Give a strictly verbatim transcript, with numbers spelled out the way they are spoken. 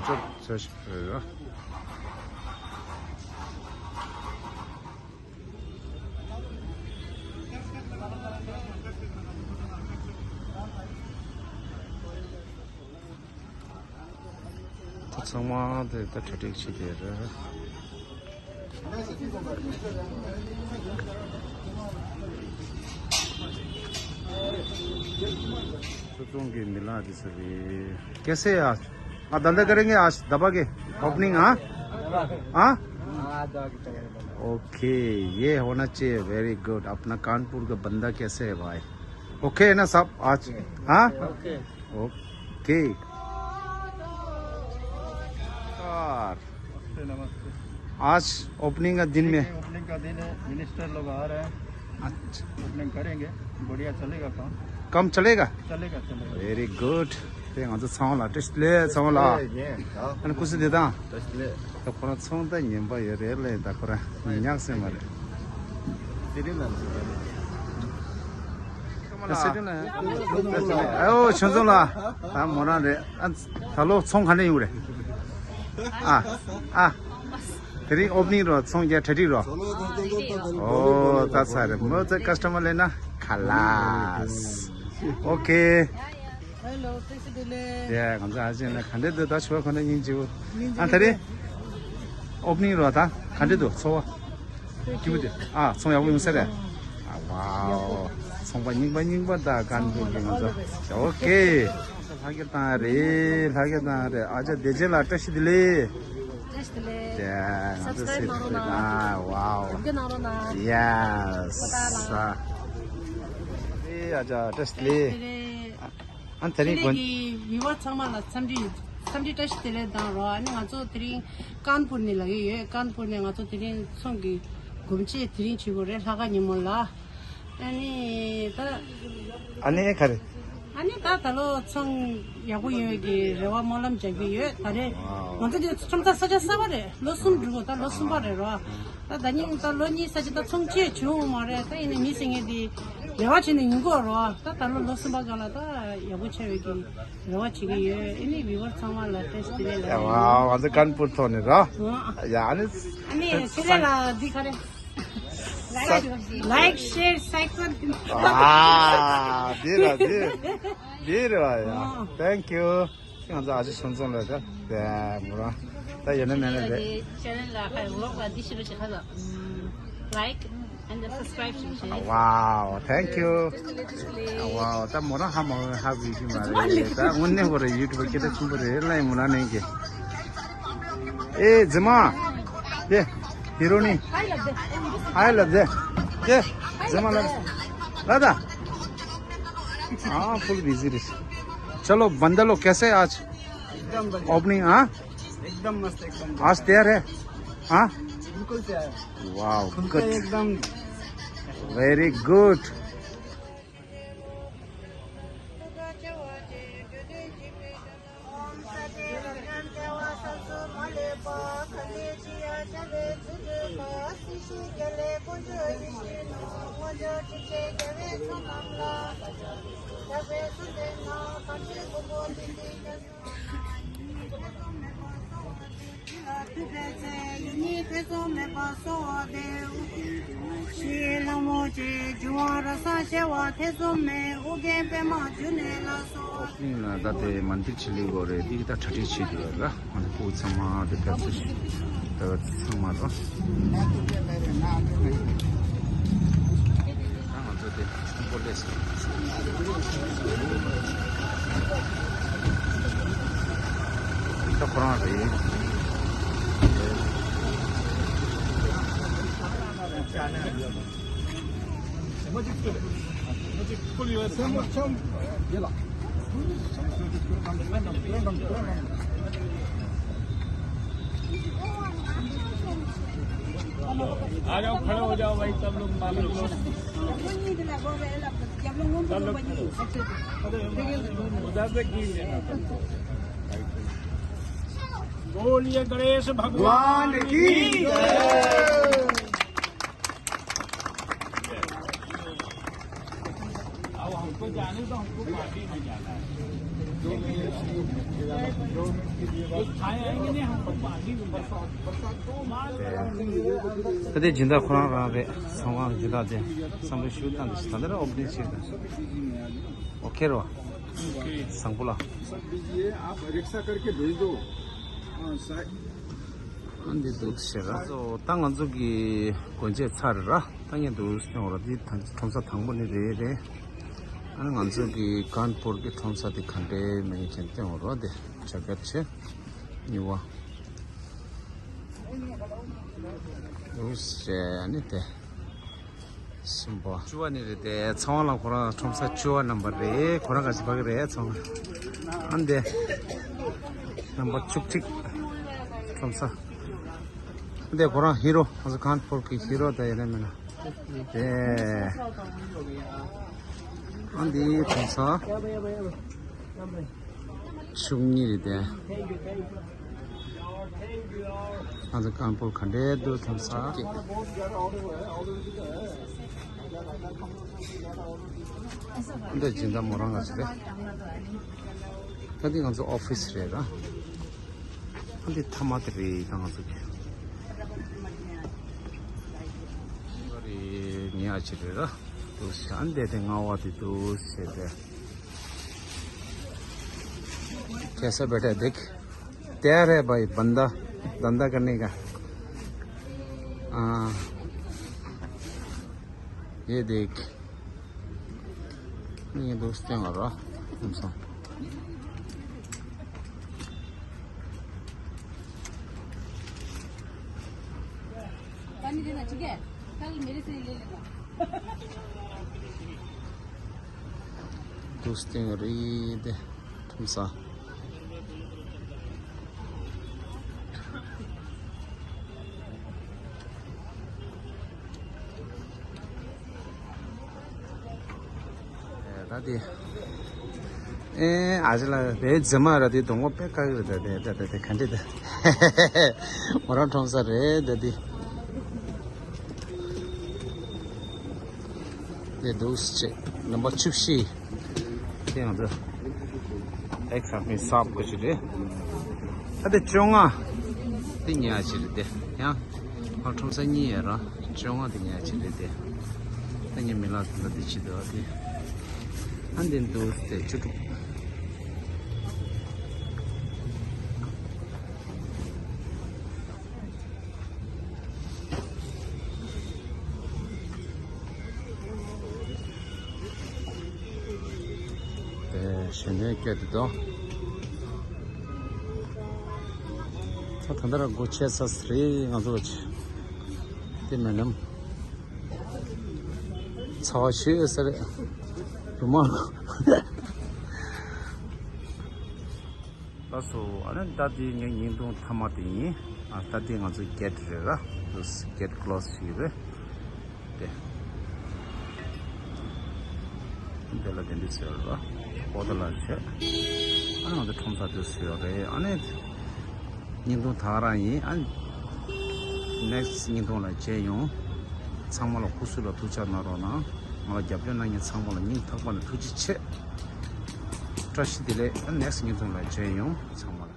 ཚོད་ཞིག་རེད། ཚང་མ་དེ་ད་གྲ་སྒྲིག་བྱེད་དེ་རེད། ཚོ་ཚོང་གི་མི་ལ་དེ་ཚོ་རེད། कैसे है आज? हाँ, धंधा करेंगे आज दबा के? ओपनिंग, हाँ? हाँ? ओके, ये होना चाहिए। Very good. अपना कानपुर का बंदा कैसे है भाई? ओके है ना सब आज? हाँ? ओके। यार, नमस्ते, नमस्ते। आज ओपनिंग का दिन में। ओपनिंग का दिन है, मिनिस्टर लोग आ रहे हैं। अच्छा। ओपनिंग करेंगे, बढ़िया चलेगा काम। काम चलेगा? चलेगा, चलेगा। Very good. ང་ཚོ་ཚང་ལ་བཀྲ་ཤིས་བདེ་ལེགས། ཚང་ལ། ཨ་ནི་སྐུ་གཟུགས་བདེ་ཐང་། བཀྲ་ཤིས་བདེ་ལེགས། ད་ཁོ་རང་ཚོང་ད་ངན་པ་ཡོད་རེད་ལས། ད་ཁོ་རང་ཉག་སེ་མ་རེད། སི་རི་ལན་སི་ཀ་ལ། སི་རི་ལན། ཨའོ་ཆོས་ཚོང་ལ། ད་མོ་རང་རེད། ཨ་ད་ལོ་ཚོང་ག་འདྲ་ཡོང་རེད། ཨ་ཨ། དེ་རིང་ཨོ་པ་ནིང་རོ། ཚོང་རྒྱག་གྲ་སྒྲིག་རོ། ཨོ་ད་ཚར་རེད། མོ་ཚོ་ཀ་སི་ཊ་མར་སླེབས་ན་ཁ་ལགས། ཨོ་ཁེ། ཧེ་ལོ། བཀྲ་ཤིས་བདེ་ལེགས། ཡ་ང་ཚོ་ཨ་ཅེ་ན་ག་འདྲ་འདུག་ད་ཆོ་ག་ནས་སྙིང་རྗེ་བོ། ཨ་ད་རེས་ཨོ་པ་ནིང་རོ། ད་ག་འདྲ་འདུག་ཚོར་བ། སྐྱིད་པོ་འདུག་ཨ་ཚོང་ཡག་པོ་ཡོང་ས་རེད། ཨ་ཝའོ། ཚོང་པ་རྙིང་པ་རྙིང་པ་ད་ག་འདུག་གི་ང་ཚོ། ཨོ་ཁེ། ལྷ་རྒྱལ་བཏང་རེད། ལྷ་རྒྱལ་བཏང་རེད། ཨ་ཅག་བདེ་ཆེན་ལགས་བཀྲ་ཤིས་བདེ་ལེགས། བཀྲ་ཤིས་བདེ་ལེགས། ཡ་ང་ཚོ་སབ་སི་ཀ་རའིབ་གནང་རོགས་གནང་། ཨ་ཝའོ། རྒྱབ་སྐྱོར་གནང་རོགས་གནང་། ཡེ་སི། ཨ་ཅག་བཀྲ་ཤིས་བདེ་ལེགས། བཀྲ་ཤིས་བདེ་ལེགས། ཨ་ད་རིང་དགོན། ཁྱེད་རང་གི་བི་ཡུ་ཝར་ཚང་མ་ལ་འཚམས་འདྲི། འཚམས་འདྲི་བཀྲ་ཤིས་བདེ་ལེགས་བཏང་རོགས། ཨ་ནི་ང་ཚོ་དེ་རིང་ཀན་པུར་ནས་ལ་ཡོད་ཡོད། ཀན་པུར་ནས་ང་ཚོ་དེ་རིང་ཚོང་གི་སྒོམ་ཆེད་དེ་རིང་བྱེད་དགོས་རེད། ལྷག་དཀར་ཉིན་མོ་ལ། ཨ་ནི་ད། ཨ་ནི་ག་རེ། ཨ་ནི་ད་ད་ལོ་ཚོང་ཡག་པོ་ཡོང་བའི་གི་རེ་བ་སྨོན་ལམ་རྒྱག་གི་ཡོད། ད་རེས་ང་ཚོ་འདི་ཁྲོམ་ས་ས་ཆ་གསར་པ་རེད། ལོ་གསུམ་འགྲོ་གི་ཡོད། ད་ལོ་གསུམ་པ་རེད་རོ། ད་ད་ཉིན་ད་ལོ་གཉིས་ས་ཆ་ད་ཚོང་ཆེ་བྱུང་མ་རེད། ད་ཡིན་ནའི་མི་སེར་ངས་དེ་རེ་བ་བྱས་ནས་ཡིན་གོ་རོ། ད་ད་ལོ་ལོ་གསུམ་པ་སྒང་ལ་ད་ཡག་པོ་ཆགས་པའི་གི་རེ་བ་བྱེད་ཀྱི་ཡོད། ཨ་ནི་བི་ཡུ་ཝར་ཚང་མ་ལ་བཀྲ་ཤིས་བདེ་ལེགས་ལ། ཡ་ཝའོ། ང་ཚོ་ཀན་པུར་ཐོག་ནས་རོ། ཨ་ཡ་ཨ་ནི། ཨ་ནི་ཆེད་ལས་ལ་འདི་ག་རེ། ལའིཀ་ཤེར་སབ་སི་ཀ་རའིབ། ཨ་འདི་ར་འདི། འདི་རེད་བ་ཡ། ཨོ། Thank you། ང་ཚོ་ཨ་ཅེ་ཆོས་ཚོང་ལ་ད་དེ་མོ་རང་ད་ཡོད་ན་མེད་ན་རེད། ཆེ་ནལ་ལ་ཁ་ཝི་ལོག་ལ་འདི་ཤི་རུ་ཞིག་ཁ་ལ། Like and subscribe ཞིག་བྱེད། Wow, thank you. Wow, ད་མོ་རང་ཧ་མ་ཧ་བི་གི་མ་རེད། ད་དངོས་གནས་ཁོ་རེ་ཡུ་ཊུབ་སྐད་གྲགས་ཆེན་པོ་རེད་ལ། ཡིན་མོ་རང་ནས་གི། ए जिमा, ये हिरोनी, हाय लव दे। ये जिमा लव, दादा। हाँ, फुल बिजी रही। चलो बंदा लोग, कैसे है आज? एकदम बढ़िया। ओपनिंग, हाँ? एकदम मस्त, एकदम आज तैयार है? हाँ? बिल्कुल तैयार है। Wow, good. एकदम। Very good. ཨོ་པ་ནིང་ལ་ད་དེ་མན་དིར་ཆེ་ལི་གོ་རེད། འདི་ད་གྲ་སྒྲིག་བྱེད་དུས་ལ་ང་ཚོ་སྐུ་ཚང་མ་དེ་ཕེབས་ཏེ་ད་ཚང་མ་དང་། ད་ང་ཚོ་དེ་ཆུང་པོ་ལས་སུ་ད་ཁོ་རང་རེད། आ जाओ, खड़े हो जाओ भाई, सब लोग मालिक लोग। सब लोग खड़े हो जाओ। उधर से की लेना। बोलिए गणेश भगवान की जय। अब हमको जाने दो, हमको पार्टी में जाना है। ད་ལྟའི་སྦྱིན་བདག་ཁོ་རང་རང་རེད། ཚོང་ཁང་སྦྱིན་བདག་དེ་བསམ་བློ་ཞུ་སྟངས་དེ་ད་ལྟ་ར་ཨོ་པ་ནིང་བྱས་ད། ཨོ་ཁེ་རོ། བཟང་པོ་ལ། ཨ་འདི་འདུག་ཟེར་ར། ད་ང་ཚོ་གི་སྒོ་འབྱེད་ཚར་ར། ད་ངས་འདུག་སེ་ཡོང་ར། འདི་ཁྲོམ་ས་དང་པོ་ནི་རེད་རེད། ཨ་ནི་ང་ཚོ་གི་ཀན་པུར་གི་ཁྲོམ་ས་དེ་ག་འདྲའི་མིན་མཁན་སྟོན་འོང་ར། དེ་ཇ་གར་ཆེ་གཉིས་པ་འདུག་ཟེར། ཨ་ནི་དེ། གསུམ་པ། བཅུ་པ་ནི་རེད་དེ། ཚོང་བ་ལ་ཁོ་རང་ཁྲོམ་ས་བཅུ་པ་རྣམ་པ་རེད། ཁོ་རང་ག་ཚོད་ཕ་གི་རེད་ཚོང་བ། ཨ་འདི། རྣམ་པ་བཅུ་གཅིག་ཁྲོམ་ས། ཨ་འདི་ཁོ་རང་ཧི་རོ། ང་ཚོ་ཀན་པུར་གི་ཧི་རོ་ད་ཡིན་ན་མིན་ན། དེ། ཨ་འདི་ཁྲོམ་ས། བཅུ་གཉིས་རེད་དེ། ང་ཚོ་ཀན་པུར་ག་འདྲའི་འདུག་ཁྲོམ་ས་ཀྱི། འདི་སྦྱིན་བདག་མོ་རང་ང་ཚོ་རེད། ད་འདི་ང་ཚོ་ཨོ་ཕི་སི་རེད་ར། ཨ་འདི་མཐའ་མ་དེ་རེད་ད་ང་ཚོ་གི། རེད་ངའི་ཨ་ཅེ་རེད་ར། འདུག་ཟེར། ཨ་འདི་དེ་ང་བ་དེ་འདུག་ཟེར་དེ། कैसा बेटा देख, तैयार है भाई बंदा, धंधा करने का। हाँ, ये देख। ये दोस्त हैं हमारा, हम सब। पानी देना, ठीक है? कल मेरे से ले लेना। दोस्त हैं हमारे, ये दे, हम सब। ད་དེ། ཨེ་ཨ་ཅེ་ལ་དེ་རྫི་མ་ར་དེ་གདོང་པ་དཔེ་དཀར་གི་རེད། ད་དེ་ད་དེ་དེ་ག་འདྲ་དེ། མོ་རང་ཁྲོམ་ས་རེད་ད་དེ། དེ་འདུག་སེ་ནམ་པ་བཅུ་བཞི། དེ་ང་ཚོ་ཨེག་ས་མི་སབ་གི་ཅི་རེད། ད་དེ་བཅོ་ལྔ། དེ་ཉལ་ཅི་རེད་དེ་ཡང་། ང་ཁྲོམ་ས་གཉིས་ཡོད་ར། བཅོ་ལྔ་དེ་ཉལ་ཅི་རེད་དེ། ད་ངས་མི་ལ་དེ་ལ་དེ་ཅི་འདུག་དེ། ཨ་འདི་འདུག་སེ་བཅུ་དྲུག། དེ་གཞོན་ནུའི་སྐད་དེ་དོ། ད་ད་ལྟ་ར་སྒོ་ཕྱེ་ཚར་རེད་ང་ཚོ་ཆ། དེ་མིན་ནམ། ཚ་བ་ཞེ་ས་རེད། རུ་མ། ལགས་སོ། ཨ་ནི་ད་ལྟའི་ངའི་བརྙན་ཐུང་མཐའ་མ་དེ་ཡིན། ཨ་ད་ལྟའི་ང་ཚོའི་གེ་ཊི་རེད་ར། གེ་ཊི་ཀློ་སི་ཞིག་རེད། དེ། འདི་ལ་དེ་འདྲ་ཟེར་ར། ཨོ་ད་ལ་བྱས། ཨ་ནི་ང་ཚོ་ཁྲོམ་ས་དེ་བཟོས་ཡོད་རེད། ཨ་ནི། བརྙན་ཐུང་ད་ག་རང་ཡིན། ཨ་ནི། ནེག་སི་ཊི་བརྙན་ཐུང་ལ་མཇལ་ཡོང་། ཚང་མ་ལ་སྐུ་གཟུགས་ལ་ཐུགས་ཅག་གནང་རོགས་གནང་། ང་ལ་རྒྱབ་སྐྱོར་གནང་མཁན་ཚང་མ་ལ་སྙིང་ཐག་པ་ནས་ཐུགས་རྗེ་ཆེ། བཀྲ་ཤིས་བདེ་ལེགས། ཨ་ནི་ནེག་སི་ཊི་བརྙན་ཐུང་ལ་མཇལ་ཡོང་། ཚང་མ་ལ།